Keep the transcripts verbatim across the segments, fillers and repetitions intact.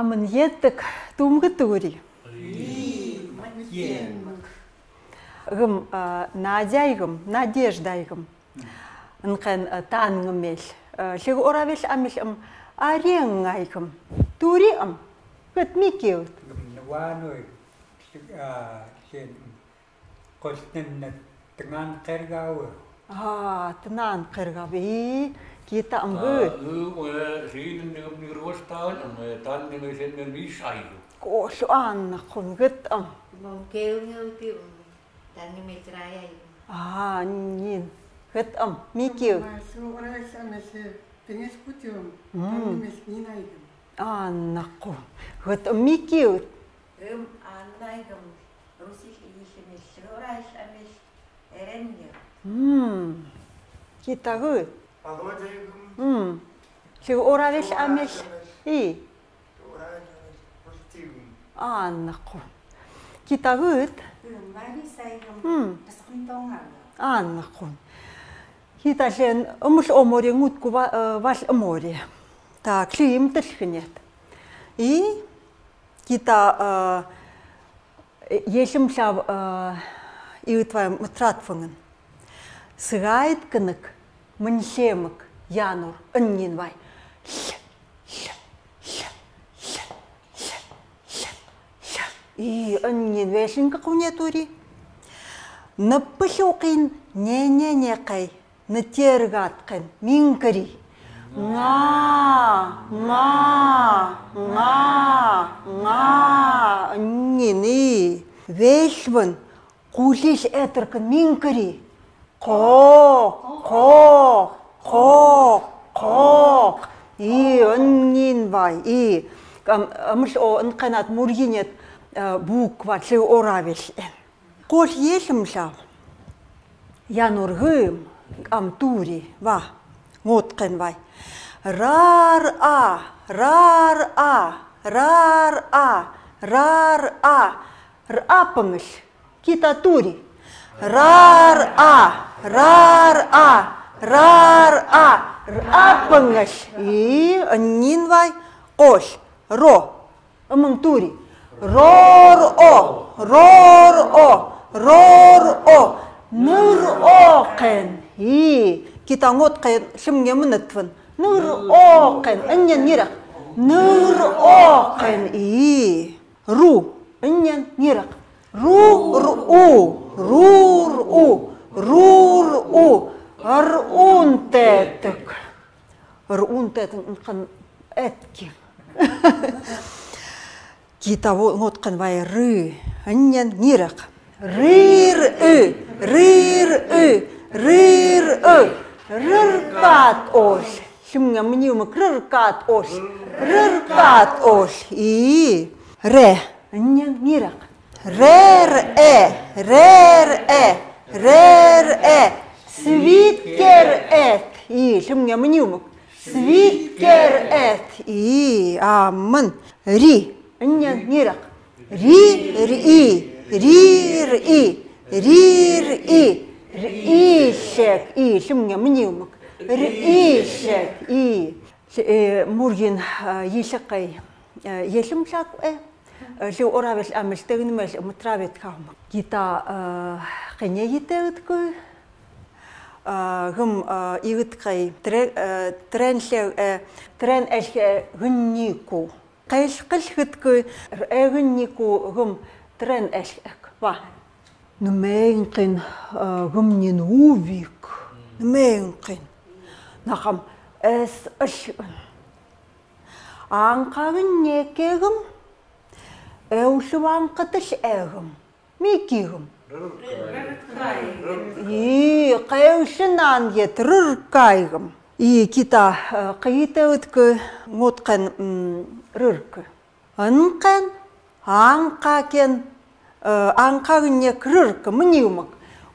Мөн етэг, тумгы тури. Гым, а, Надяйгым, Надеждайгым. Нкэн, а, тааннга мэл. А, лхыг оравел амил ам, Ареннгайгым. Тури ам. Хэт ми кеуд. Гым, нуаной. А, лхын, Колтнын тынаан кэргавы. А, тынаан кэргавы. И, Кита ам гы. Ы, ы, сиин нэгэн нэрвош таал, ам, э, тааннын эсен мэр виш ай. Коль анна кун хэт ам. Мон кеунгеути, тааннын мэр трай ай. А, нин. Хэт ам, ми кеу. Мм. Анна кун. Хэт ам, ми кеу. Гым, Аннайгым. Русил ийхэмэл, лхыг оравел амил Эреннер. Мм. Кита гы. Володяйгым. Мм. Лхыг оравел амил. И. Оравел амил Ултигым. Анна кун. Кита гыт. Гым, Ларисайгым. Мм. Ыскын тонган. Анна кун. Кита лэн ымыл омори, нгутку ва-, э, вал ымори. Так, лхыим тэлхинет. И Кита, э, елимлап, э, иитвай мэтратвынгын. Сыгаид кынг, мынлемг, Янур, эн нин вай. Ль, ль, ль, ль, ль, ль, ль. И эн нин вэшинка куне тури. Нэппэлукын нененекэй. Нэтэргад кын, минкри. Нга, нга, нга, нга. Нин и. Вэльвэн кулил этэр кын, минкри. Кок, кок, кок, кок. И, эн нин вай, и. Ам, амло, эн кэнат мургинет, э, буква, лхыг оравел эн. Коль елимлап. Янур гым, ам тури, ва, нгут кын вай. Рар а, рар а, рар а, рар а, р а пэнгэл. Кита тури. Рар а, рар а, рар а, р а пэнгэл. И, эн нин вай, коль, ро. Ымын тури. Рор о, рор о, рор о. Ныр о кын. И, Кита нгут кын, лымнге мынэтвын. Ныр о кын, эн нин нирек. Ныр о кын. И, ру, эн нин нирек. Ру, ру, ру, ру, ру, ру. Рун тэтэг. Рун тэтэг, эн кын этки. Кита нгут кын вай ры, эн нин нирек. Рыр ы, рыр ы, рыр ы. Рыркад оль. Лымнге мынымг, рыркад оль. Рыркад оль. И, рэ, эн нин нирек. Рэр э, рэр э, рэр э. Свиткер эт. И, лымнге мынымг. Свиткер эт. И, амын. Ри, эн нин нирек. Ри, ри, ри, ри, ри, ри. Ри, ри, шек. И, лымнге мынымг. Ри, ри, шек. И, э, мургин, э, еликэй, э, елимлап, э, лхыг оравел амил тэгнэ мэл мэтравет хавмаг. Кита, э, кыне итэдкы, э, гым, э, игэдкэй, трэ-, э, трэн лхе-, э, трэн эльхэ гыннику. Кэлхэлхэдкы, р э гыннику гым трэн эльхэ эг. Ва. Нэмэйн кын, э, гым нин увик. Нэмэйн кын. Нахам эс эль эн. Ангхагын некэгым, эвлү ангхатал эгым. Микигым. И, кэвшэн ангет, рыркайгым. И, Кита, э, кыйты эдкы, нгут кын, м, рыркы. Эн кын, ангхаген, э, ангхагын нек рыркы, мынымг.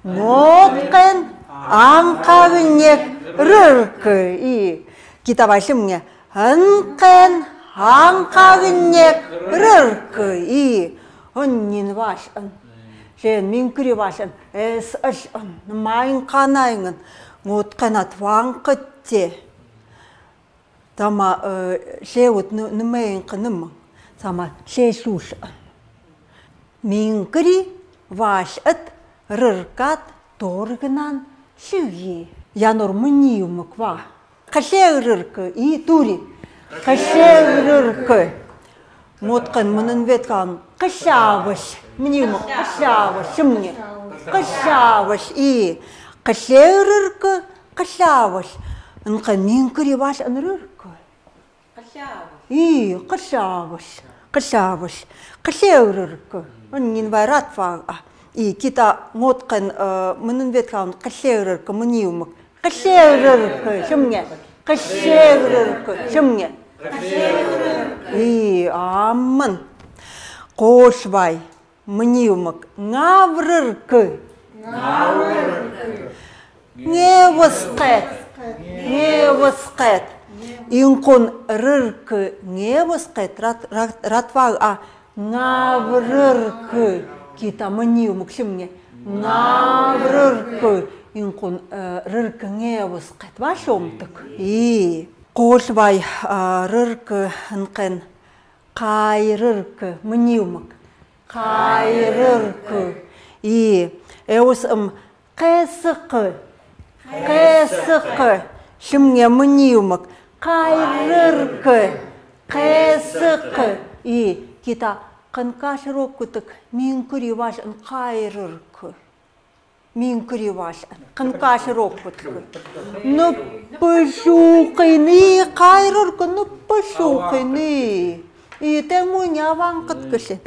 Нгут кын, ангхагын нек рыркы. И, Кита вай лымнге. Эн кын, ангхагын нек рыркы. И, эн нин вал эн. Лэн минкри вал эн. Эс эль эн. Нэмэйн кын айнгын. Нгут кын ат ванкытте. Тама, э, лэвыт нэ-, нэмэйн кын нэмэн. Сама шешлуш. Минкри валь ат рыркат торгнан шиги. Янур мнимик ва. Кышлег рырк и тури. Кышлег рырк. Моткын мынын веткан кышлавыш. Мнимик кышлавыш. Шимге. Кышлавыш и. Кышлег рырк, кышлавыш. Ынкын минкри валь ан рырк. И, кышлавыш, кышлавыш, кышлег рырк. Ыннин вай ратва. И, кита моткын, э, мынын веткан кышлег рырк мнимик. Кышлег рырк, шимге. Кышлег рырк, шимге. И, амын. Кошвай. Мнимик. Ңав рырк. Ңав рырк. Небыскет. Небыскет. Инкун рырк небыскет. Рат, рат, ратва а. Ңав рырк. Кита мнимик шимге. Ңав рырк. Инкун, э, рырк небыскет. Ва шомтык. И. Кошвай, а, рырк ынкын. Кай рырк, мнимик. Кай рырк. И, эвыс ым кесык. Кесык. Шимге мнимик. Кай рырк. Кесык. И, кита кынкаш рокутык, минкри валь ан кай рырк. Минкри валь ан, кынкаш рокутык. Нуп шукыны, кай рырк нуп шукыны. И тем уня ванкыт кыше.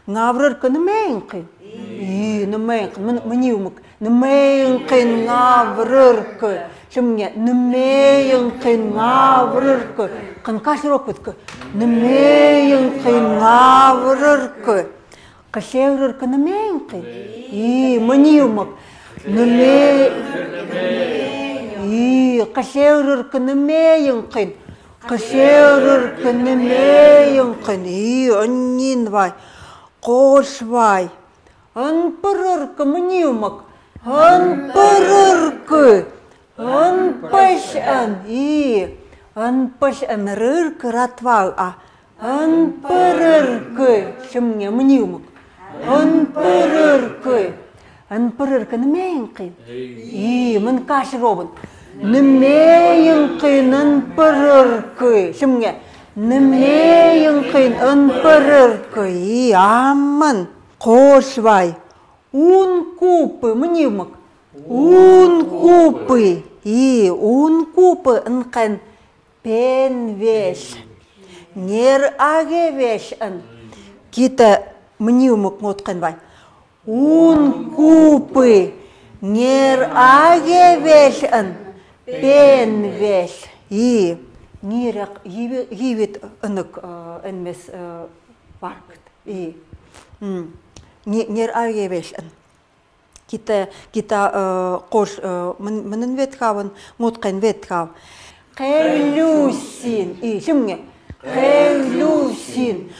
Ңав рырк нымейнкын. И нымейнкын, мын, мнимик. Нымейнкын ңав рырк. Шимге, нымейнкын ңав рырк. Кынкаш рокутык. Нымейнкын ңав рырк. Кышлег рырк нымейнкын. И, мнимик. Нымей-, и, кышлег рырк нымейнкын. Кышлег рырк нымейнкын. И, ыннин вай. Кошвай. Ынпы рырк мнимик. Ынпы рырк. Ынпыш ан, и, ынпыш ан рырк ратва а. Ынпы рырк, шимге мнимик. Ынпы рырк. Ынпы рырк нымейнкын. И, мынкаш робын. Нымейнкын ынпы рырк. Шимге. Нымейнкын ынпы рырк. И, амын. Кошвай. Ун купы, мнимик. Ун купы. И, ун купы ынкын пен вель. Нер аге вель ан. Кита мнимик моткын вай. Ун купы нер аге вель ан пен вель. И, нирек йи-, йибит ынк, э, энмес, э, варкыт. И, м, не-, нер аге вель ан. Кита, кита, э, кош, э, мын-, мынын веткавын, моткын веткав. Кеглюсин, и, шимге. Кеглюсин.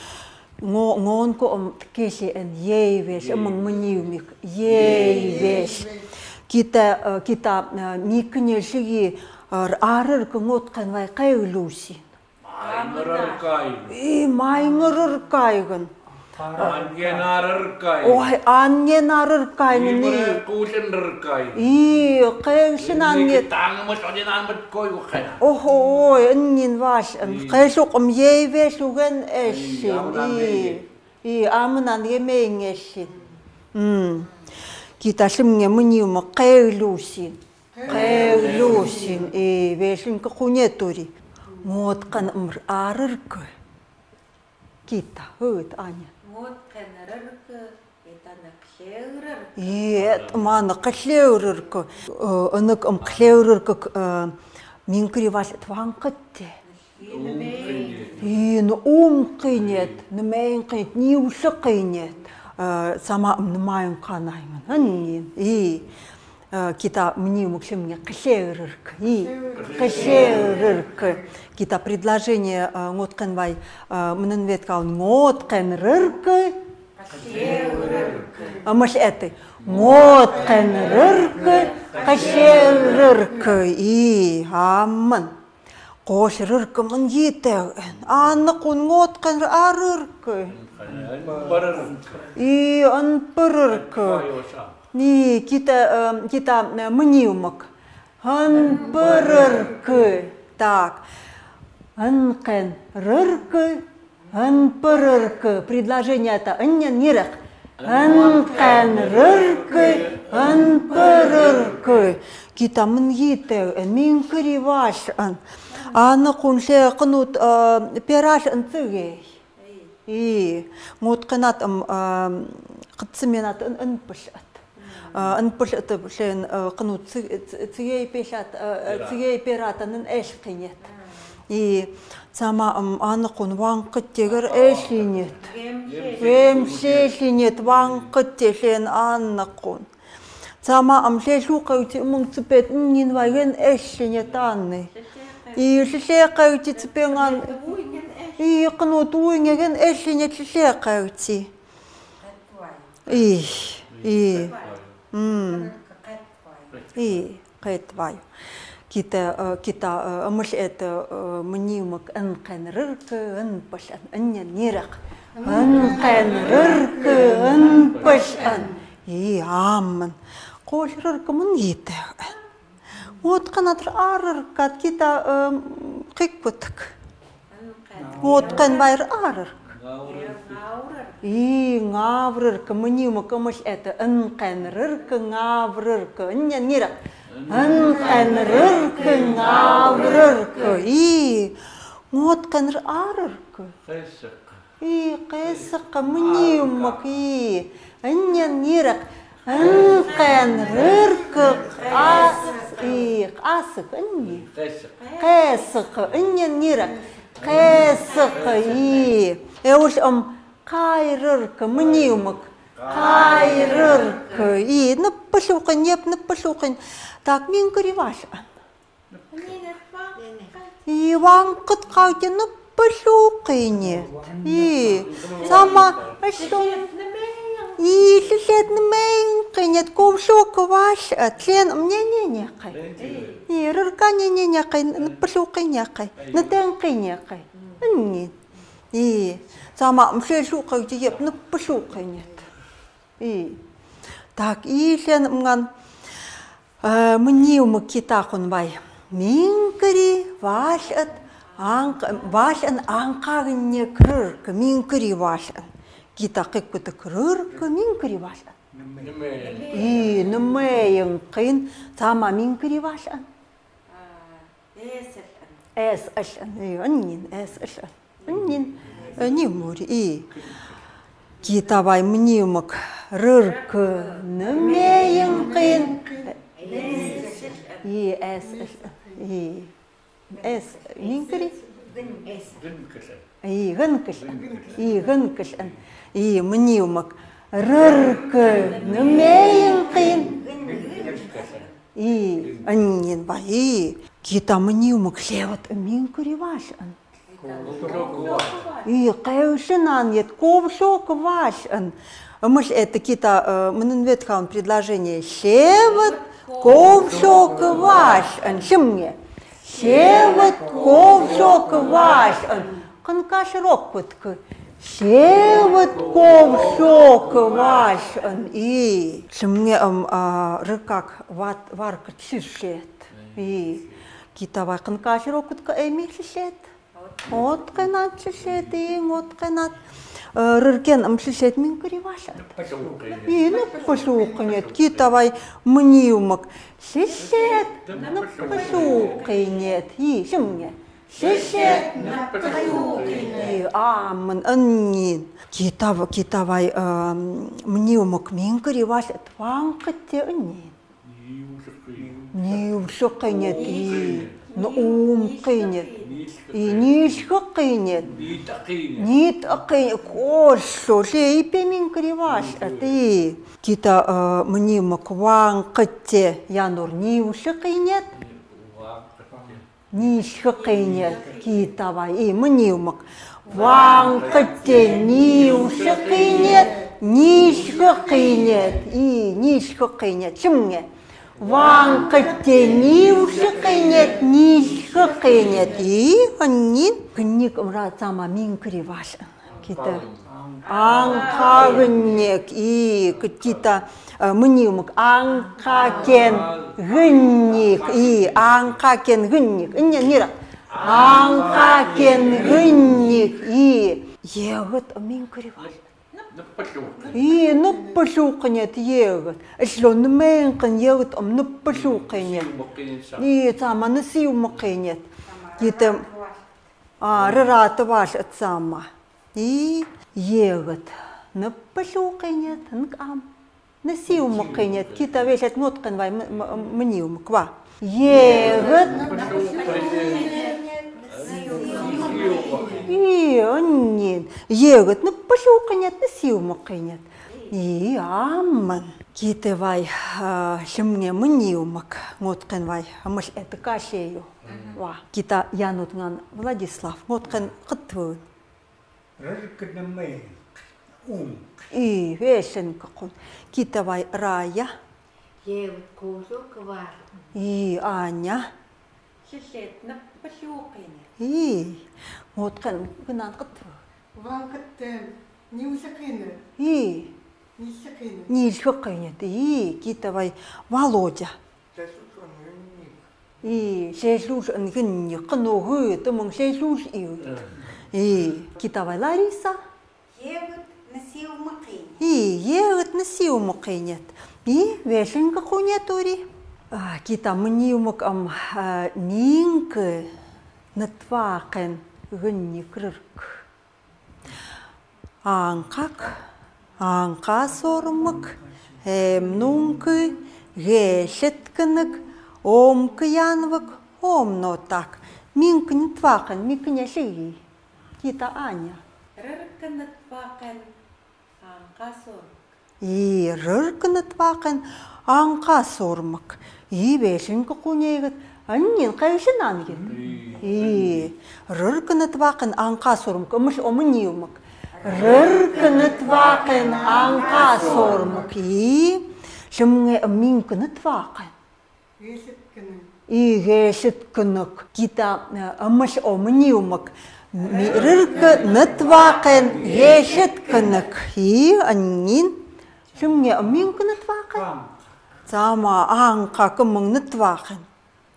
Ңо-, ңонку ым ткеши эн, ей вель, ымың мнимик, ей вель. Кита, э, кита, э, микнел шиги, э, ар рырк моткын вай кеглюсин. Майңыр рыркайгын. И, майңыр рыркайгын. Аннен ар рыркайгын. Ой, аннен ар рыркайгын, и. Кулын рыркайгын. И, кеглюсин аннен. Таңымыт, оден анмыт кой ухайна. Охо, ой, ыннин валь ан. И. Кеглюк ым ей вель уген эшин. И, амынан емейн эшин. М. Кита шимге мнимик кеглюсин. Кеглюсин, и, вель ынк куне тури. Моткын ым ар рырк. Кита, ут, Аня. Моткын рырк, этана кышлег рырк. И, эт мана кышлег рырк. Э, ынк ым кышлег рырк, э, минкри валь эт ванкыт те. И, ну, ум кынет, нымейн кынет, ниуш кынет. Э, сама ым нымайын канайын. Ыннин. И, э, кита мнимик шимге кышлег рырк. И, кышлег рырк. Кита предложение, э, ңоткын вай, э, мынын веткавын ңоткын рырк. Кышлег рырк. Амаш эти. Ңоткын рырк, кышлег рырк. И, амын. Куль рыркы мын гитэ. Анныкун, ноткен ар рыркы. И, ынпы рыркы. Ни, Кита, э, Кита, э, мынӥ юмок. Ынпы рыркы. Так. Ынкен рыркы, ынпы рыркы. Предложениеда ыннен нирек. Ынкен рыркы, ынпы рыркы. Кита, мын гитэ, э, миңкыри валь ын. Анныкун лэ кынут, э, пераль ын цигэй. И, ноткен ат, м, э, кытсыменат ын, ынпыль ат. Э, ынпыль ат лэн, э, кынут ци-, ци-, цигэй пелят, э, э, цигэй ператанын элькинет. И, цама, м, анныкун ванкыт тегер элькинет. Вемши элькинет, ванкыт те лэн анныкун. Цама, м, лэ лук эти мун цыпет нин вайген элькинет анны. И лилек эти цыпенган. И кынут уйнеген элькинет лилек эти. И, и. М. И, кет вай. Кита, э, Кита, э, ымыль эт, э, мынӥ юмок ынкен рыркы, ынпыль ын, ыннен нирек. Ынкен рыркы, ынпыль ын. И, амын. Куль рыркы мын гитэ. Ноткен ат ар рыркы, Кита, э, кык пытык. Ноткен вай ар рыркы. И, ңав рыркы, мынӥ юмок ымыль эт, ынкен рыркы, ңав рыркы. Ыннен нирек. Ынкен рыркы, ңав рыркы. И, ноткен ар рыркы. И, кесыкы, мынӥ юмок, и. Ыннен нирек. Ынкен рыркы, кас-, и, касык, ыннен. Кесыкы, ыннен нирек. Кесыкы, и. Эвөл, м, кай рыркы, мынӥ юмок. Кай рыркы, и. Ныппы лукин, еп, ныппы лукин. Так, миңкыри валь ын. И, ванкыт кавте ныппы лукинет. И, цама, аштон. И, лилет нымейн кынет, ков лукы валь ат, лен, м, не, не, не кай. И, рырка не, не, не кай, ныппы лукы не кай. Нытэн кынет кай. Ыннен. И, цама, м, лэ лук эти еп, ныппы лукинет. И. Так, и лен мынан, э, мынӥ юмок Китакун вай. Миңкыри валь ат, аңк-, валь ын аңкагиннек рыркы, миңкыри валь ын. Кита кык пытык рыркы, миңкыри валь ын. И, нымейн кын, цама миңкыри валь ын. Эс ылын, и, ыннен, эс ылын. Ыннен, э, ни мури, и. Кита вай мынӥ юмок рыркы, нымейн кын. И, эс ылын, и. Эс, миңкыри. И, гын кылын. И, гын кылын. И, мынӥ юмок. Рыркы, нымейн кын. И, ыннен вай, и. Кита мынӥ юмок левыт миңкыри валь ын. И, кевшын анет, ков лёк валь ын. Ымыль эт, Кита, э, мынын ветхаун предложение. Левыт ков лёк валь ын. Шимнге. Левыт ков лёк валь ын. Кынкаш рок кутк. Левыт ков лёк валь ын. И, шимнге, ам, а, рыкак ват, варкыт шишет. И, Кита вай кынкаш рок кутк, эми шишет. Отка над шишет, и отка над, э, рыркен ым шишет миңкыри валь ат. И, ныппы лёк кынет, Кита вай мынӥ юмок. Шишет, ныппы лёк кынет, и, шимнге. Шишет, ныппы лёк кынет. И, амын, ыннен. Кита ва-, Кита вай, э, мынӥ юмок миңкыри валь ат, ванкыт те ыннен. Ниилхы кынет, и, ум кынет, и, ниилхы кынет, нит кынет, колло, ле, и пе миңкыри валь ат, и. Кита, э, мынӥ юмок ванкыт те, янур, ниилхы кынет. Ниилхы кынет, Кита вай, и, мынӥ юмок. Ванкыт те ниилхы кынет, ниилхы кынет, и, ниилхы кынет. Шимнге. Ванкыте ниулхы кыйнет, нилхы кыйнет. И, аннин. Кынник ымра цама минкри вал. Кита. Аңка гынник. И, кита, э, мынюмык. Аңка кен гынник. И, аңка кен гынник. Иннен мира. Аңка кен гынник. И, егыт минкри вал. И, ныб пылу кыйнет егыт. Иллё нымэн кын егыт ам ныб пылу кыйнет. И, цама нысюмы кыйнет. Кита, а, рыраты вал цама. И, егыт ныб пылу кыйнет, нк ам. Нысюмы кыйнет, кита вешет ноткен вай м-, м-, мынюмык ва. Егыт. И, аннин. Егыт ныб пылу кыйнет, нысюмы кыйнет. И, амын. Кита вай, а, лымнге мынюмык, ноткен вай, амыл эдка шею. Ва. Кита янутнан Владислав, ноткен кытвын. Рыркы нымэн кын. И, вешен кын. Кита вай Рая. Егыт кулу квар. И, Аня. Шишет ныб пылу кыйнет. И, ноткен гынан кытвы. Ванкыте ниулхы кыйнет. И. Нилхы кыйнет. Нилхы кыйнет. И, кита вай Володя. И, шлеллул ын гынник, кын огы, тымын шлеллул и. И, кита вай Лариса. Егыт нысюмы кыйнет. И, егыт нысюмы кыйнет. И, вешен кын куне тури. А, кита мынюмык ам, а, минкы нытвакын гынник рырк. Аңкак, аңка сормык, эм нуңкы, гешет кынык, омкы янвык, ом нотак. Минкы нытвакын, минкы нелиги. Кита Аня. Рыркы нытвакын, аңка сормык. И, рыркы нытвакын, аңка сормык. И, вешен кын куне егыт. Аннин, кайшын ангит. И, рыркы нытвакын, аңка сормык. Амыл о мынюмык. Рыркы нытвакын, аңка сормык. И, лымнге минкы нытвакын. И, гешет кынык. Кита, э, амыл о мынюмык. Ми-, рыркы нытвакын, гешет кынык. И, аннин. Лымнге минкы нытвакын. Цама, аңкак, амын нытвакын.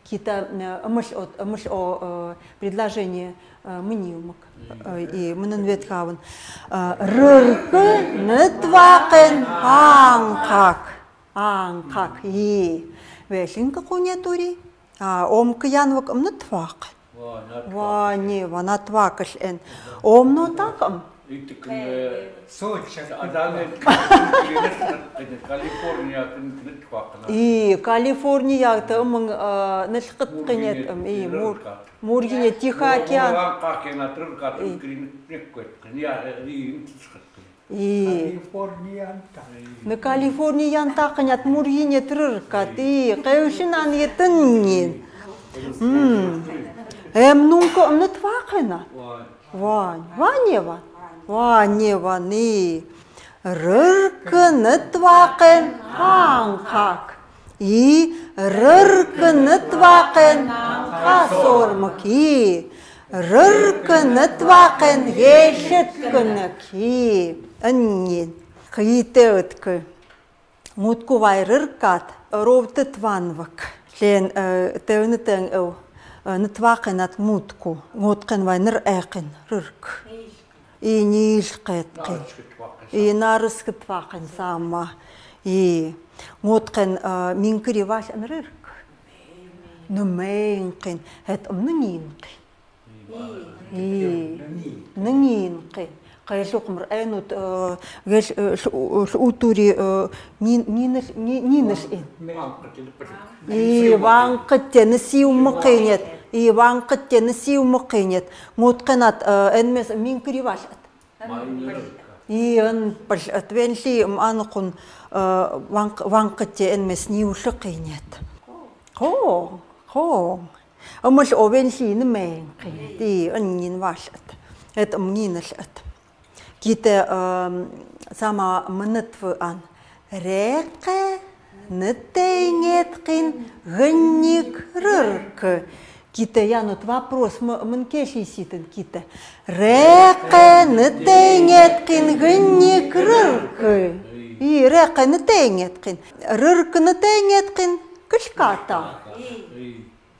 Кита, э, амыл о, амыл о, э, предложение, э, мынюмык. Э, и, мынын ветхавын. Э, рыркы нытвакын, аңкак. Аңкак, и. Вешен кын куне тури. А, омкы янвык ам нытвакын. Ва, нытвакын. Ва, не, ва, нытвакын. Ом нотак ам. Итик, э, Сочи. Адан, э, Калифорния кын нытвакын. И, Калифорния кын, э, нылкыт кыйнет ам, и, мур-, мургине Тихий океан. Ва, ва, как я на трюкат, и. Кын нытвакын, я, э, и, нытвакын. И. Калифорниян та. Ны Калифорниян та кыйнет мургине трыркат, и, кайшын ангит иннин. М. Эм нуңкы ам нытвакын а? Вань. Вань, вань, вань. Вань, вань, и. Рыркы нытвакын аңкак. И, рыркы нытвакын аңка сормык, и, рыркы нытвакын гешет кынык, и, иннин. Кыйты ытки. Мутку вай рыркат, ровты тванвык. Лен, э, тевнытен, э, нытвакын ат мутку. Муткын вай ныр экын, рырк. И нилкы эткын. И нарыс кытвакын сама. И муткын, а, минкыри ваш ан рырк. Нымэн кын. Эт ам нынин кын. И нынин кын. Кайлукмыр энут, э, гел, э, лу-, лу-, утури, э, нин-, ниныл, ни-, ниныл ин. И ванкыттен сиумы кыйнет. И ванкыттен сиумы кыйнет. Муткын ат, э, энмес минкыри ваш ат. И эн пыл ат венли, м, анкун, э, ванк-, ванкытте энмес ниулы кыйнет. Хо, хо. Амыл о венли нымэн кыйнет. И эн нин ваш ат. Эт ам ниныл ат. Кита, э, сама мынытвы ан. Рекэ Нэтэй энеткын гэнник рыркы. Кита, ян вот вопрос, м-, мөн кеси ситэн, Кита. Рекэ нэтэй энеткын гэнник рыркы. И, рекэ нэтэй энеткын. Рыркы нэтэй энеткын кыльката.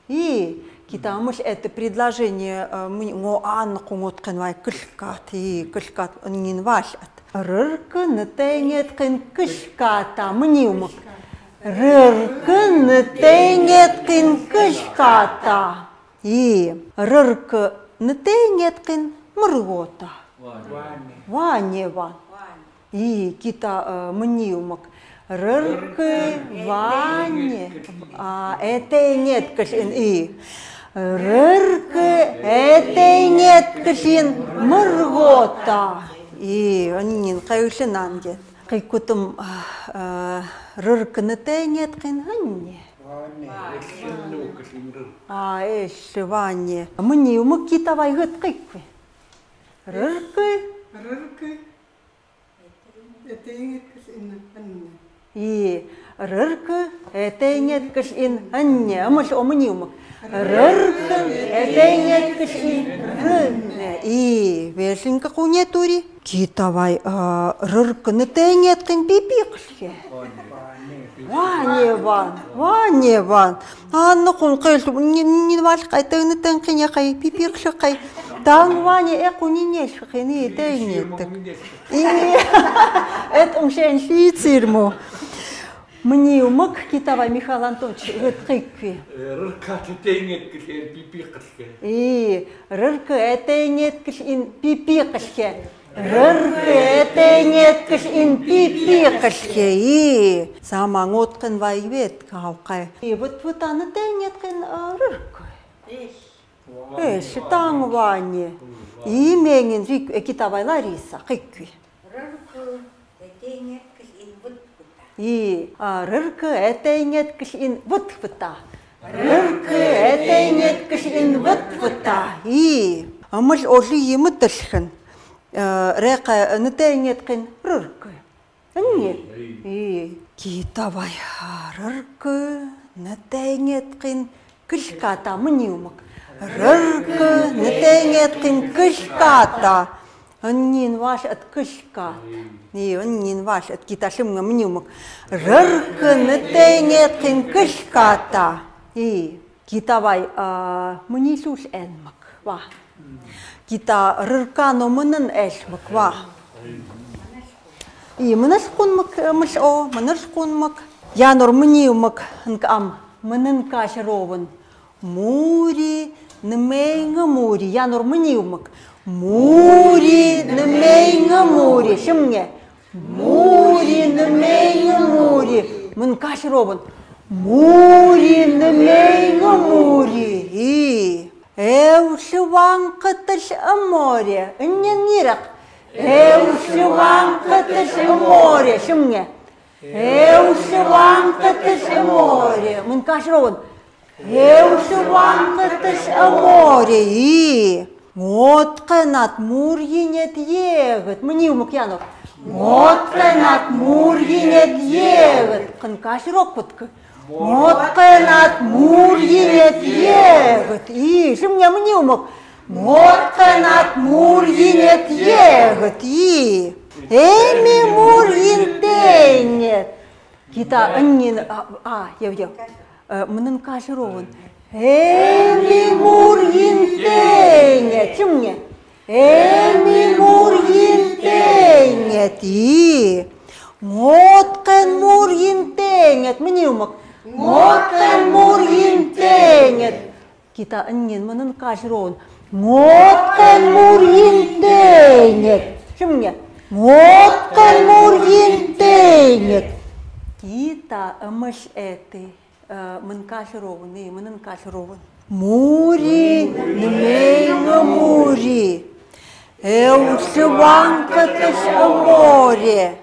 И, Кита, мыш это предложение, э, мын-, ngo анныкун откен вай кылькат, и, кылькат, эн нин валь ат. Рыркы нэтэй энеткын кыльката, мынӥ юмык. Рыркы нэтэй энеткын кыльката. И, рыркы нэтэй энеткын мыргота. Ване ван. И, Кита, э, мынӥ юмык. Рыркы ване, а, этэй энеткыльын, и. Рыркы этэй энеткыльын мыргота. И, эн нин кайлы нанге. Кык кутым, а, э, рыркы нэтэй энеткын эн не. А, эш, ване. Мынӥ юмык, Кита, вай гыт кык куй. Рыркы. Рыркы. Этэй энеткыльын эн не. И, рыркы этэй энеткыльын эн не. Амал о мынӥ юмык. Рыркы этэй энеткыльын эн не. И, вешенька куне тури. Кита, вай, а, рыркы нэтэй энеткын пипи кыльхе. Ване ван, ване ван. Анныкун кыл, нин, нин валь кай, тэнэ тэнкыне кай, пипи кыль кай. Таң ване, э, куни неш кыны, этэй энеткын. И, эт умшен шицирму. Мынӥ юмык, Кита, вай, Михаил Антонович, гыт кык куй. Э, рыркы этэй энеткыльын пипи кыльхе. И, рыркы этэй энеткыльын пипи кыльхе. Рыркы этэй энеткыльын пипи кыльхе. И, сама, откен вай ветк калкай. И, вот, вот аны этэй энеткын, а, рыркы. Эш, таң ване. И, менин рик, э, Кита, вай, Лариса, кык куй. Рыркы этэй энеткыльын выт выта. И, а, рыркы этэй энеткыльын выт выта. Рыркы этэй энеткыльын выт выта. И, амал олы йимы тэльхын. Э, рыркы нэтэй энеткын рыркы. Эн не. И, Кита, вай, а, рыркы нэтэй энеткын кыльката, мынӥ юмык. Рыркы нэтэй энеткын кыльката. Эн нин валь ат кылькат. И, эн нин валь ат, Кита, шимге мынӥ юмык. Рыркы нэтэй энеткын кыльката. И, Кита, вай, а, мынӥ сюль энмык, ва. Кита, рыркы но мынын эльмык, ва. И, мыныр кунмык, э, мыш о, мыныр кунмык. Янор мынӥ юмык, НК-м, мынын кашровын. Мури, нэмэйнгы мури, янор мынӥ юмык. Мури, нэмэйнгы мури, шимге. Мури, нэмэйнгы мури, мынын кашровын. Мури, нэмэйнгы мури. И, эвлы ванкытыш ыморе, эн нин нирак. Эвлы ванкытыш ыморе, шимге. Эвлы ванкытыш ыморе, мынын кашровын. Эвлы ванкытыш ыморе. И, Нготкын ат мурйинет егыт. Мынӥ юмык, янор. Нготкын ат мурйинет егыт. Кын кашрок пытк. Нготкын ат мурйинет егыт. И, шимге мынӥ юмык. Нготкын ат мурйинет егыт. И, эми мурйин тейнет. Кита, эн нин, а, а, яу, яу. Э, мынын кашровын. Эми мурйин тейнет. Шимге. Эми мурйин тейнет. И, нготкын мурйин тейнет. Мынӥ юмык. Нготкын мурйин тейнет. Кита, эн нин мынын кашровын. Нготкын мурйин тейнет. Шимге. Нготкын мурйин тейнет. Кита, ымыш эти, э, мынын кашровын, и, мынын кашровын. Мури, нэмэйнгы мури. Эвлы ванкытыш ыморе.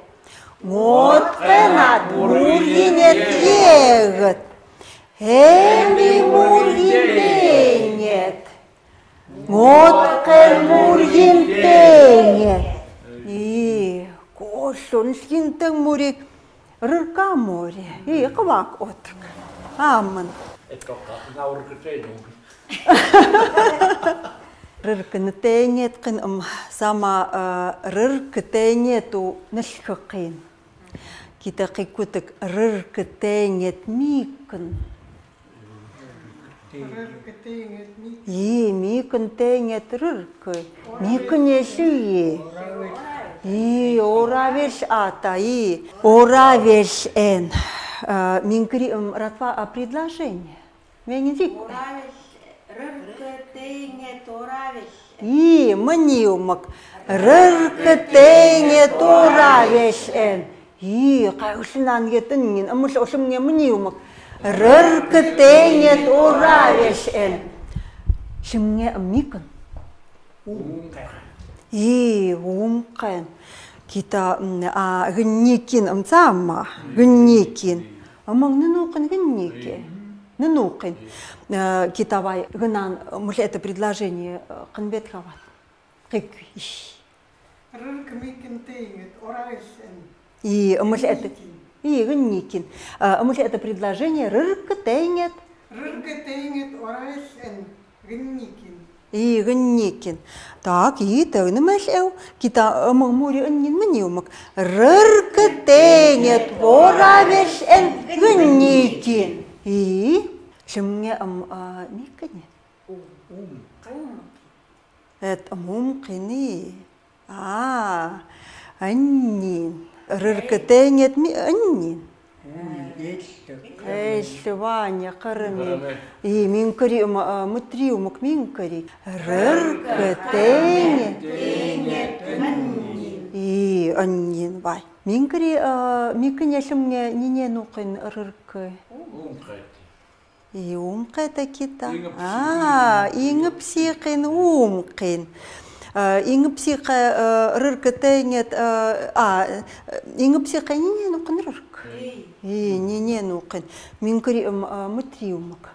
Нготкын ат мурйинет егыт. Эми мурйин тейнет. Нготкын мурйин тейнет. И, кошон шин тэнг мури. Рырка море. И, квак отк. Аман. Этока, наурка тейну. Рырка нэ тейнет кын ам сама, э, рырка тейнет у нэлхэ кын. Кита кыкутк рырка тейнет микэн. Рырка тейнет микэн. И, микэн тейнет рырка. Микэн эши. И, оравель ата, и. Оравель эн. А, минкри, м, ратва, а, предложение. Менгдик. Оравель, рырка тейнет оравель эн. И, мынюмк. Рырка тейнет оравель эн. И, кайлынан етэн нин, амал о шэмнгэ мынюмк. Рырка тейнет оравель эн. Шэмнгэ микэн. Умкэн. И, умкэн. Кита, м, а, гынникин, м, сама, гынникин. Аман нэнукын гынники. Нэнукын. Э, кита вай гынан, амал это предложение, э, кынбет хават. Кык иш. Рырка микэн тейнет оравель эн. И, амал это, и, гынникин. А, амал это предложение рырка тейнет. Рырка тейнет оравель эн гынникин. И, гынникин. Так, и, тэнэмэл эв. Кита, аман мури эн нин мынюмк. Рырка тейнет оравель эн гынникин. И, шэмнгэ ам, а, микэн. Ум. Ум. Эт, ум, умкэн и. А, эн нин. Рырка тейнет ми, эн нин. Ой, эллэ. Эллэ, ваня, кырымэн. Кырымэн. И, минкри, м, а, мутриумк минкри. Рырка тейнет. Тейнет эн нин. И, эн нин, вай. Минкри, а, микэн, шэмнгэ ниненукын рырка. Умкэн. И, умкэн та кита. Ингы психын. А, ингы психын, умкэн. А, ингы психын, а, рырка тейнет, а, а, ингы психын ниненукын рырка. И, ниненукын. Минкри, м, а, мутриумк.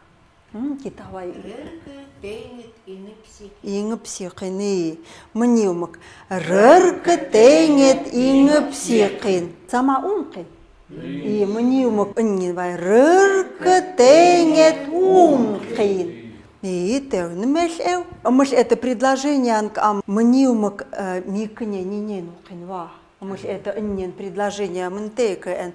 М, кита вай. Рырка тейнет ингы психын. Ингы психын, и. Мынюмк. Рырка тейнет ингы психын. Сама умкэн. И, мынюмк эн нин вай. Рырка тейнет умкэн. И, тэнэмэл эв. Амал это предложениянк ам мынюмк, э, микэнэ ниненукын ва. Амал это эн нин предложение мынтэк эн.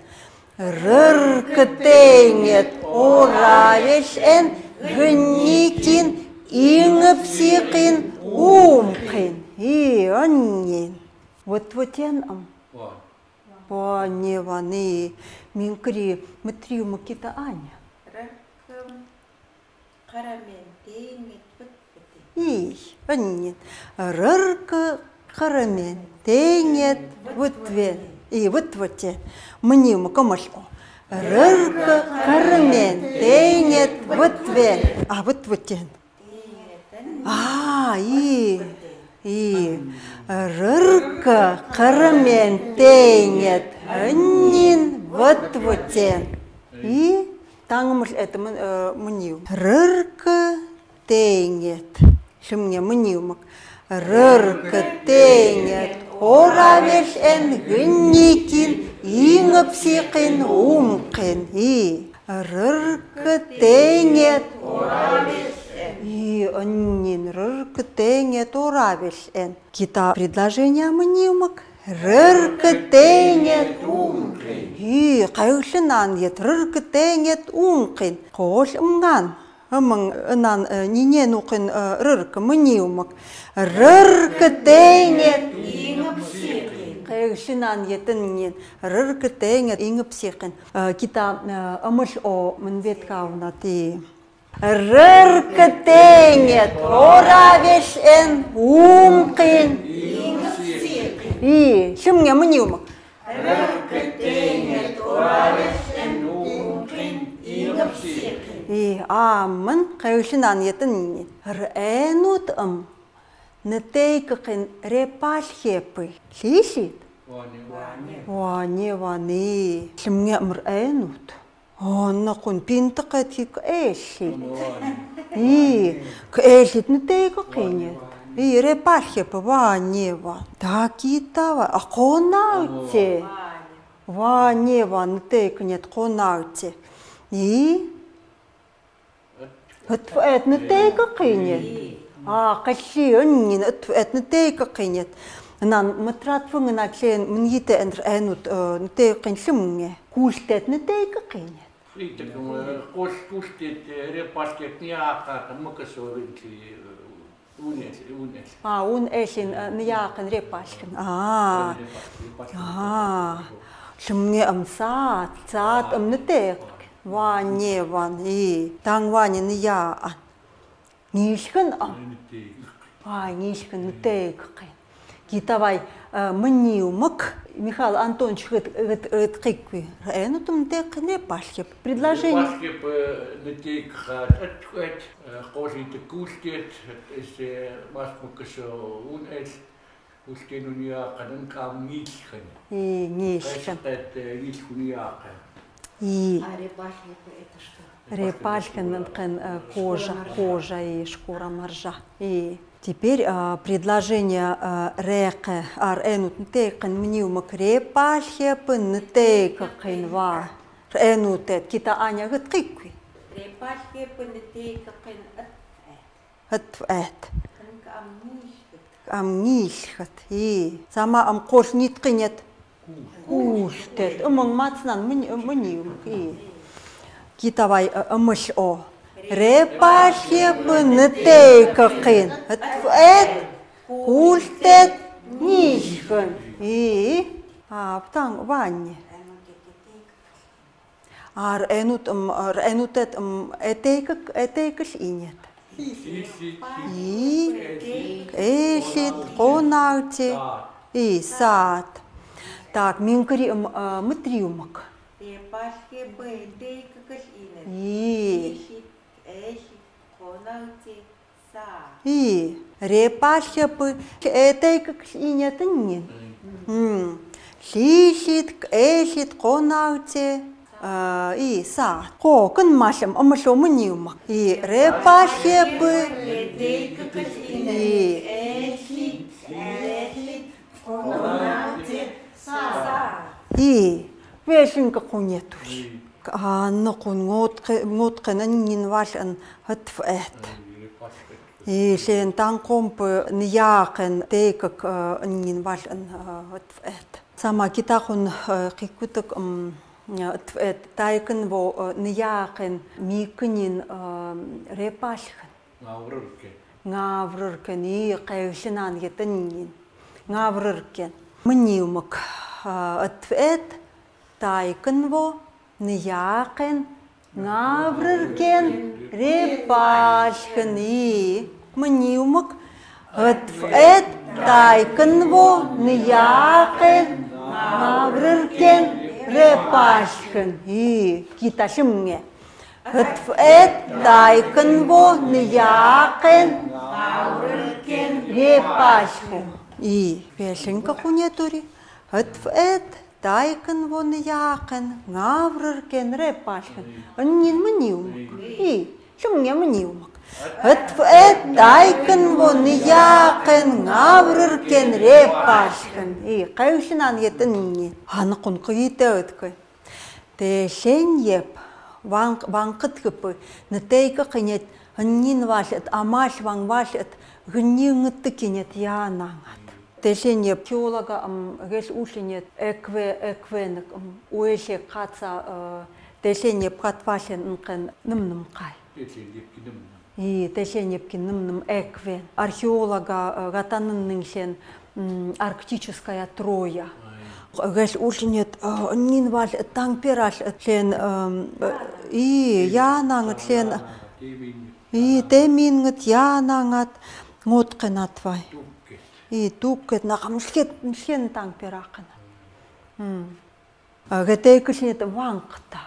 Рырка тейнет оравель эн гынникин ингы психын умкэн. И, эн нин. Вот, вот эн ам. Ва. Ва, не ва, не. Минкри, мутриумк кита, Аня. Рырка кырымэн тейнет вытвотэн. И, эн нин. Рырка кырымэн тейнет вытвотэн. И, вытвотэн. Мынюмк, амал о. Рырка кырымэн тейнет вытвотэн. А, вытвотэн. А, и, и. Рырка кырымэн тейнет эн нин вытвотэн. И, тангмыл это мын-, э, мынюм. Рырка тейнет. Шэмнгэ мынюмк. Рырка тейнет оравель эн гынникин ингы психын умкэн. И, рырка тейнет оравель эн. И, эн нин, рырка тейнет оравель эн. Кита предложение мынюмк. Рырка тейнет умкэн. И, кайлынан ет, рырка тейнет умкэн. Кол мган. Аман, ынан, э, ниненукын, э, рырка мынюмк. Рырка тейнет ингы психын. Кайлынан ет эн нин. Рырка тейнет ингы психын. Э, кита, э, амал о мынбет хавнат и. Рырка тейнет оравель эн умкэн. И, шэмнгэ мынюмк. Рырка тейнет оравель эн умкэн ингы психын. И, аман, кайлынан ет эн нин. Р энут ам. Нэ тэйкын репалхепы. Лилит? Ване, ване. Ване, ване. Шэмнгэ ам р энут. О, накун пинтэ кэтхи кээлит. И, кээлит нэ тэйкын кыйнет. И, репалхепы, ване, ване. Та кита ва, а кона утче. Ва, не ва, нэ тэйкынет, кунаути. И? Ытфэт нэ тэйкыкынет. А, калли, ыннин, ытфэт нэ тэйкыкынет. Нан матратфын нэ клен мынитэ энр энут, э, нэ тэйкын лымнгэ. Культет нэ тэйкыкынет. Итакым, э, култ, культет, э, репалкет нэ яака, мыкысо рынки, э, Ун эл, ун эл. А, ун элин, э, нэ яакын репалкын. А. Репалкын, репалкын. А. Лымнгэ ам саат, саат ам нэ тэйк. Ва, не ва, и. Танг ва, не, нэ яан. Нилхын ам. А, нилхын нэ тэйкын. Китавай, э, мынымк, Михаил Антонович, гэт, гэт, гэт кыкуй. Э, ну, тум тэйкын репалкеп. Предложение. Репалкеп, э, нэ тэйкын, э, э, Э, култет, культет, эсэ мас мыкысо ун эл, культен ун яакын, ынк ам нилхын. И, нилхын. Культет, э, нилхын яакын. И. А репалкын это что? Репалкын, ынкын, э, кожа, кожа и шкура моржа. И теперь, э, предложение, э, рекэ, ар энут нэ тэйкын мынымк репалкепын нэ тэйкын ва. Р энутэт, Кита, Аня, гэт кыкуй. Репалкепын нэ тэйкын ытфэт. Ытфэт. Ынк ам нилхыт. Ам нилхыт. И. Сама ам култ ниткынет. Культет. Ымын матснан мын-, мынымк. И. Китавай, э, ымыл о. Репалкепын нэ тэйкын ытфэт, культет нилхын. И. А, птан ванне. Ар энут, м, ар энутэт, м, э тэйкын, э тэйкын линет. И, элит, кунаути, и, саат. Так, миңкыри, м, э, мытырымк. Репалкепын э тэйкын линет. И. Элит, элит, кунаути, И, репалкепын э тэйкын линет ыннин. М. Лилит, элит, кунаути, а, и, саат. Ко, кын малим, ымыл о мынымк. И, репалкепын. И. И, вешинка куне тури. Анна кун, нотке, ноткын ыннин валын ытфэт. И, лэн тангком пы нэ яакын тэйкын, э, ыннин валын, э, ытфэт. Сама Кита, кун, э, кыкутык, м, э, ытфэт, тайкын во, э, нэ яакын миикынин, э, репалкын. Ңаврыркын. Ңаврыркын, и, кайлынаан гет ыннин. Ңаврыркын. Мынымк, а, ытфэт, тайкын во, нэ яакын, ңаврыркын, репалкын, и. Мынымк, ытфэт, тайкын во, нэ яакын, ңаврыркын, репалкын, и. Кита, шимнгэ. Ытфэт, тайкын во, нэ яакын, ңаврыркын, репалкын. И, вешинка куне тури. Ытфэт, тайкын во, нэ яакын, ңаврыркын, репалкын. Ыннин мынымк. И, шимнгэ мынымк. Ытфэт, тайкын во, нэ яакын, ңаврыркын, репалкын. И, кайлынаан гет ыннин. Анна кун кыйты ытки. Тэлэнь еп, ванг-, вангкыт кипы, нэ тэйкын линет, ыннин валет, амал ванг валет, гыннин гыттыкинет, яанангат. Тэлэнь еп, археолога, м, гэл улинет, эквэ-, эквэнэг, м, уэлэ катса, э, тэлэнь еп кат вален ынкын нымным кай. Тэлэнь епки нымным. И, тэлэнь епки нымным эквэн. Археолога, э, гатанын нинлэн, м, арктическая троя. Гэл улинет, э, нин вал, э, тангперал, э, тлен, эм, э, и, яанангат тлен, и, тэмиингат, яанангат, ноткен атвай. И, туккет, нахам шлет, шлен тангперакын. М. А, гэтэ кылинет ванкта.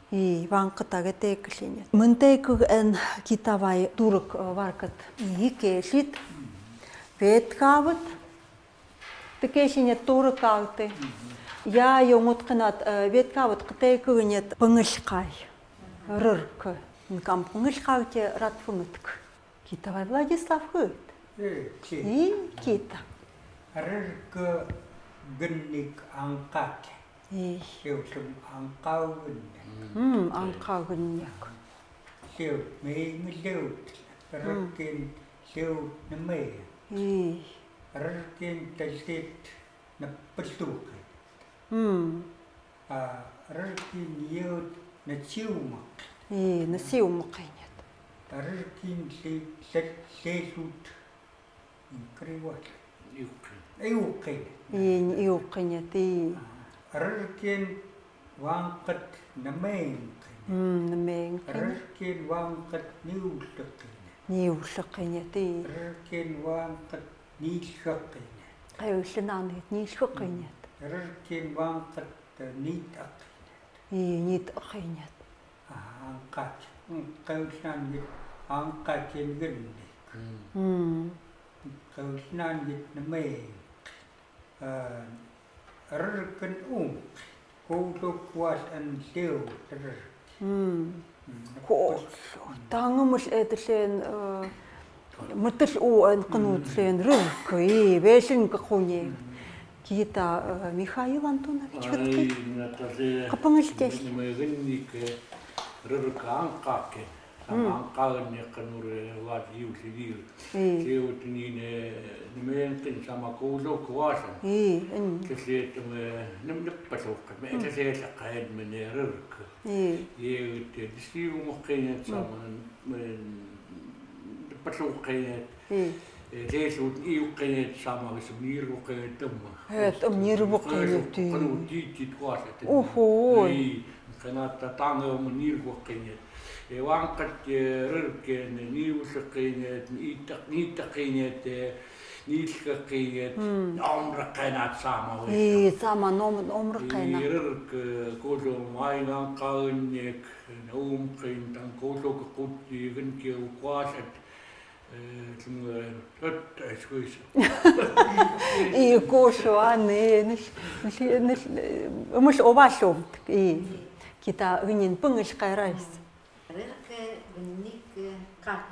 И, ванкта гэтэ кылинет. Мынтэ кык эн китавай турык, э, варкыт. И, кешлит. Веткавыт. Тэ кешлинет турык алты. Я, ёмут кынат, э, веткавыт кытэ кыгынет пынгылькай. Рырк. Нкам пынгылькай те ратфынгытк. Китавай Владислав хыт. Э, ки. И, кита. Рырк гынник ангкат. Ii. Lheu tlung angkagynnek. Mm, angkagynnek. Lheu meng lheu. Mm. Rerken lheu nemeng. Ii. Rerken talet nepeluk. Mm. A, rerken iut nesiumak. Ii, nesiumak kiniat. Rerken le, le, lelut. Iukiwal. Iuki. Iuki. Ii, iuki kiniat, ii. A, rerken wangkat nemeng kiniat. Mm, nemeng kiniat. Rerken wangkat niulek kiniat. Niulek kiniat, ii. Rerken wangkat nilek kiniat. Kaiwlnan nilek kiniat. Rerken wangkat, eh, nitak kiniat. Ii, nitak kiniat. A, angkak. Mm, kaiwlnan git angkak kiniat. Mm. Kaiwlnan git nemeng. A, rerken um. Kolo kwal an lheu rerken. Mm. Mm. Kolo. Tang mul et leng, eh, metel u an kanu leng rerken, ii, besen ka kuni. Mm. Kita, eh, Mikhail Antonovich, ai, katkit. Nata se, kapangil kel. Meni megen ni ke rerken angkak ke. Sama angkak ni kanu re wad iu sidi. Ii. Lheu tuni ne, nemeng kin sama kolo kwal an. Ii, en. Kese teme, nem nepeluk, me kese sa kaen mene rerken. Ii. Iut te nesiumak kiniat sama, men, nepeluk kiniat. Ii. E, lelut iuk kiniat sama, kese nirbuk kiniat tama. E, tama nirbuk kiniat. Kese kanu titit kwal tama. Oho. Ii, kena tatang e, men nirbuk kiniat. E, wangkat, e, rerken, niulek kiniat, nitak, nitak kiniat, e, nilek kiniat, mm, nom rek kiniat sama we. Ii, sama nom, nom rek kiniat. Ii, rerken, kolo mai ngang kaen nek, um kiniat, tang kolo ke kuti, ken ke u kwasat, e, tung, e, tet, e, sui sa. Ii, kolo an, e, nil, nil, nil, e, mul oba lom, ii, kita ginin pengil kairais. Rerken, ginin, e, angkak.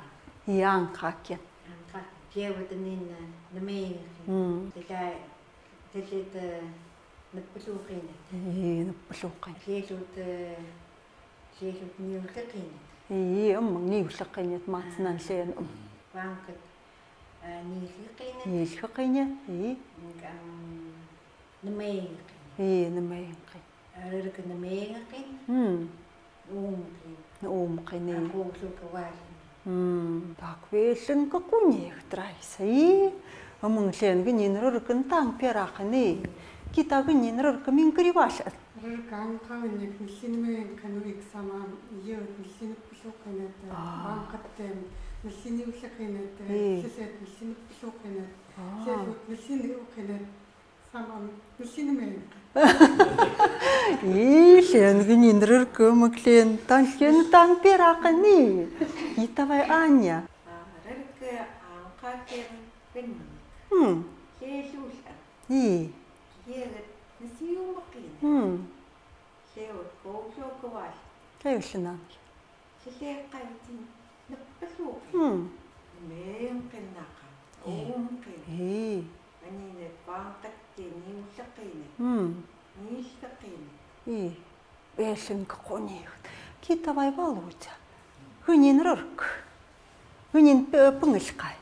Ii, angkak. Angkak. Lheu tuni ne, nemeng. Mm. Tela, tela, e, nepeluk kiniat. Ii, nepeluk kiniat. Lelut, e, lelut niulek kiniat. Ii, em, niulek kiniat, matsnan leng, em. Wangkat, e, nilek kiniat. Nilek kiniat, ii. Ngkang nemeng kiniat. Ii, nemeng kiniat. Rerken nemeng kiniat. Mm. Um kiniat. Um kiniat. Ako su kawal. Mm, tak besen ka kuni trai sai. Amang leng ginin rerken tang perak ni. Kita ginin rerken mingkri wasat. Rerken angkak ni, nilin meng kanu ik sama, iut nilin peluk kiniat. Ah. Wangkat tem, nilin iulek kiniat. Ii. Seset nilin peluk kiniat. Ah. Seset nilin iuk kiniat. Sama, nilin meng. Ii, leng ginin rerken mak leng tang leng tang perak ni. Ita wai anya. A, rerken angkak ken ginin. Hmm. Lelut an. Ii. Iut nesiumak kiniat. Hmm. Leut kolo kwal. Kaiwlnan. Sile kaitin nepeluk. Hmm. Meng kiniat ka. Ii. Um kiniat. Ii. Ani ne wangkat te niulek kiniat. Hmm. Niulek kiniat. Ii. Besen ka kuni. Kita wai baluja. Ginin rerken. Ginin pe-, pengil kai.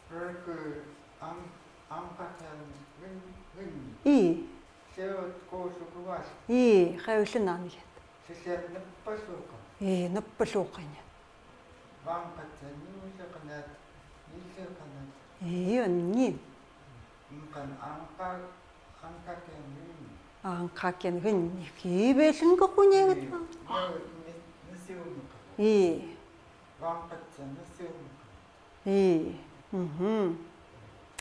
Rerken ang-, angkak ken gin-, ginin. Ii. Leut kolo kwal. Ii, kaiwlnan iat. Sile nepeluk. Ii, nepeluk kiniat. Wangkat niulek kiniat, niulek kiniat. Ii, ngin. Ngkan angkak, angkak ken ginin. Angkak ken ginin. Ii, besen ka kuni iat. Ii, bang. Ii, ne-, nesiumak. Ii. Wangkat nesiumak. Ii, mhm.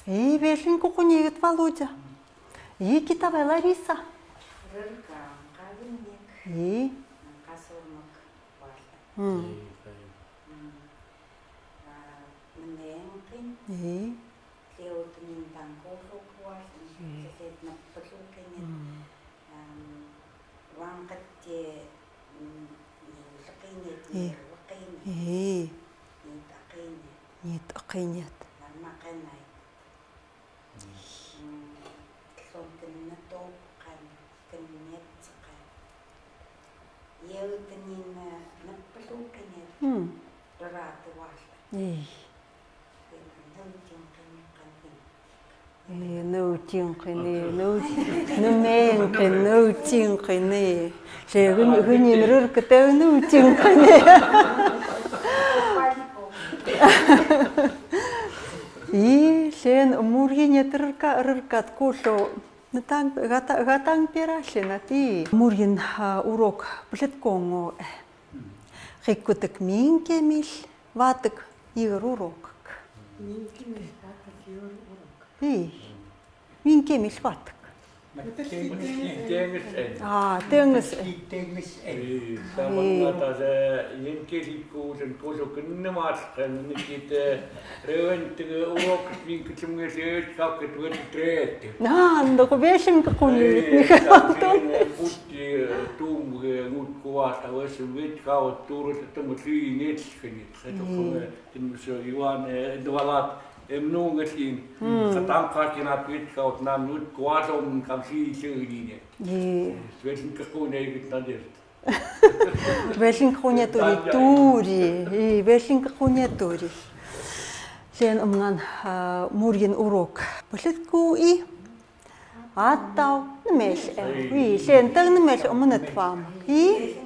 Ii, besen ka kuni iat baluja. Ii, kita wai Larisa. Rerken angkak ken ginin. Ii. Angkak su mak wala. Hmm. Ii, kai. Hmm. A, nemeng ken. Ii. Leut nin tang kolo kwal. Ii. Seset nepeluk kiniat. Hmm. Am, wangkat te, mm, niulek kiniat, ii, niulek kiniat. Ii. Nitak kiniat. Nitak kiniat. Narma kiniat. Mm, tlon kiniat to kan kiniat. Ih. Ih, nau cingkini, nau, nau mengkini, nau cingkini. Hli huni, huni rurkete nau cingkini. Ih, hli murgi nyeter ka, rurkat kulo. Natang, gata, gatang pera hli nati. Murgin, ha, urok, plet kongo, eh. Hikutek mingkemil, vatek iger urok. Mingkemil, vatek iger urok. Ih. Mingkemil, vatek. Tenges en. Ah, tenges en. Tenges en. Ih, sama ngata sa, yen ke hiko, sen koso kenne mat, sen nikite, rewen tege urok, mingke tumge se, kak ke tuet tret. Na, ndo ko besen ke kuni. Ih, ni ka sa, tum. Sen, eh, puti, eh, tum, eh, ngut ko ata, wes, wet ka, o, turu, sa, tum, si, nget, kenit, sa, tum, eh, Tin muso iwan, eh, dualat, em, nu ngetin. Hmm. Katang ka kina pit ka utnan nut kuasom kam si se ini ne. Ye. Svetin ka kune git nadir. Svetin ka kune turi, turi. Ye, svetin ka kune turi. Sen omngan, ah, murgin urok. Plet ku i. Atau, nemel, eh, wi, sen tang nemel, omonat fam. Hi?